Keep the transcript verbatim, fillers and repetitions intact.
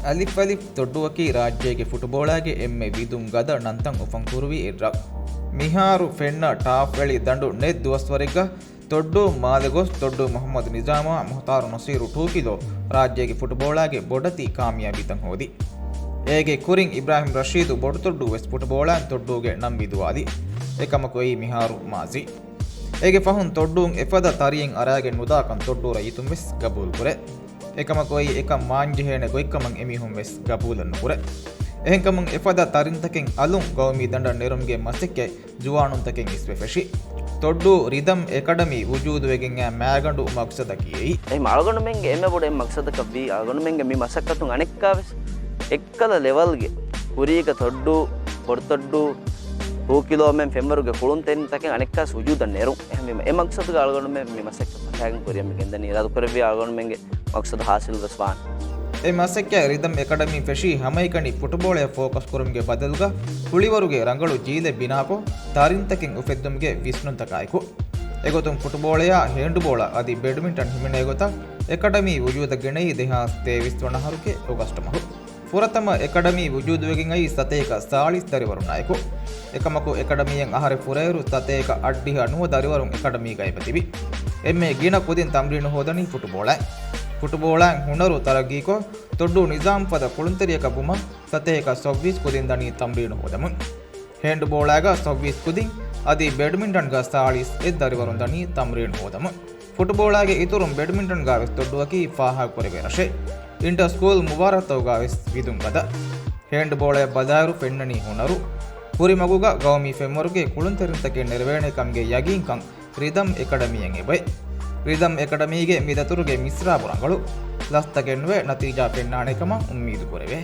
އަލިފް އަލިފް ތޮއްޑޫއަކީ ރާއްޖޭގެ ފުޓުބޯޅައިގެ އެންމެ ވިދުން ގަދަ ނަންތައް އުފަންކުރުވި އިރަށް. މިހާރު ފެންނަ ޓާފް އެޅި ދަނޑު ނެތް ދުވަސްވަރެއްގަ ތޮއްޑޫ މާލެ ގޮސް ތޮއްޑޫ މުޙައްމަދު ނިޒާމާ މުހުތާރު ނަސީރު ޓޫކިލޯ ރާއްޖޭގެ ފުޓުބޯޅައިގެ ބޮޑެތި ކާމިޔާބީތައް ހޯދި. އޭގެ ކުރިން އިބްރާހިމް ރަޝީދު ބޮޑުތޮއްޑޫ ވެސް ފުޓުބޯޅައިން ތޮއްޑޫގެ ނަން ވިދުވާލި. އެކަމަކު އެއީ މިހާރު މާޒީ. އޭގެ ފަހުން ތޮއްޑޫން އެފަދަ ތަރިއެއް އަރާގެން ނުދާކަން ތޮއްޑޫ ރައްޔިތުން ވެސް ގަބޫލު ކުރޭ. އެކަމަކު އެއީ އެކަން މާންޖެހޭނެ ގޮތްކަމަށް އެމީހުން ވެސް ގަބޫލެއް ނުކުރޭ. އެހެންކަމުން އެފަދަ ތަރިންތަކެއް އަލުން ގައުމީ ދަނޑަށް ނެރުމުގެ މަސައްކަތް ޒުވާނުންތަކެއް އިސްވެ ފެށި. ތޮއްޑޫ ރިދަމް އެކަޑަމީ ވުޖޫދުވެގެން އައި މާގަނޑު މަގްސަދަކީ އެއީ. އެހެން އަޅުގަނޑުމެންގެ އެންމެ ބޮޑު އެއް މަގްސަދަކަށް ވީ އަޅުގަނޑުމެންގެ މި މަސައްކަތުން އަނެއްކާވެސް އެއްކަލަ ލެވަލްގެ ކުރީގަ ތޮއްޑޫ، ބޮޑުތޮއްޑޫ، ޓޫކިލޯމެން ފެންވަރުގެ ކުޅުންތެރިންތަކެއް އަނެއްކާވެސް ވުޖޫދަށް ނެރުން. އެހެންވީމަ އެ މަގްސަދުގަ އަޅުގަނޑުމެން މި މަސައްކަތް ފަށާގެން ކުރިއަށް މި ގެންދަނީ. އިރާދަކުރެއްވިޔާ އަޅުގަނޑުމެންގެ މަގްސަދު ހާސިލްވެސް ވާނެ. އެ މަސައްކަތް ރިދަމް އެކަޑަމީ ފެށީ ހަމައެކަނި ފުޓުބޯޅަޔަށް ފޯކަސް ކުރުމުގެ ބަދަލުގަ ކުޅިވަރުގެ ރަނގަޅު ޖީލެއް ބިނާކޮށް، ތަރިންތަކެއް އުފެއްދުމުގެ ވިސްނުންތަކާއެކު. އެގޮތުން ފުޓުބޯޅަޔާ ހޭންޑްބޯޅަ އަދި ބެޑްމިންޓަން ހިމެނޭ ގޮތަށް އެކަޑަމީ ވުޖޫދަށް ގެނައީ ދެހާސް ތޭވީސް ވަނަ އަހަރުގެ އޮގަސްޓު މަހު. ފުރަތަމަ އެކަޑަމީ ވުޖޫދުވެގެން އައީ ސަތޭކަ ސާޅީސް ދަރިވަރުންނާއެކު. އެކަމަކު އެކަޑަމީއަށް އަހަރެއް ފުރޭއިރު ސަތޭކަ އަށްޑިހަ ނުވަ ދަރިވަރުން އެކަޑަމީގައި އެބަތިބި. އެންމެ ގިނަ ކުދިން ތަމްރީނު ހޯދަނީ ފުޓުބޯޅައިން. ފުޓުބޯޅައިން ހުނަރު ތަރައްގީކޮށް، ތޮއްޑޫ ނިޒާމް ފަދަ ކުޅުންތެރިޔަކަށް ވުމަށް ސަތޭކަ ސައްބީސް ކުދިން ދަނީ ތަމްރީނު ހޯދަމުން. ހޭންޑްބޯޅައިގަ ސައްބީސް ކުދިން އަދި ބެޑްމިންޓަންގަ ސާޅީސް އެއް ދަރިވަރުން ދަނީ ތަމްރީނު ހޯދަމުން. ފުޓުބޯޅައިގެ އިތުރުން ބެޑްމިންޓަންގަވެސް ތޮއްޑޫއަކީ ފާހަގަކުރެވޭ ރަށެއް. އިންޓަ ސްކޫލް މުބާރާތްތަކުގަވެސް ވިދުން ގަދަ. ހޭންޑްބޯޅައަށް ބަލާއިރު ފެންނަނީ ހުނަރު. ކުރިމަގުގަ ގައުމީ ފެންވަރުގެ ކުޅުންތެރިންތަކެއް ނެރެވޭނެ ކަމުގެ ޔަގީންކަން ރިދަމް އެކަޑަމީއަށް އެބައި. ރިދަމް އެކަޑަމީގެ މިދަތުރުގެ މިސްރާބު ރަނގަޅު. ލަސްތަކެއް ނުވެ ނަތީޖާ ފެންނާނެ ކަމަށް އުއްމީދު ކުރެވޭ.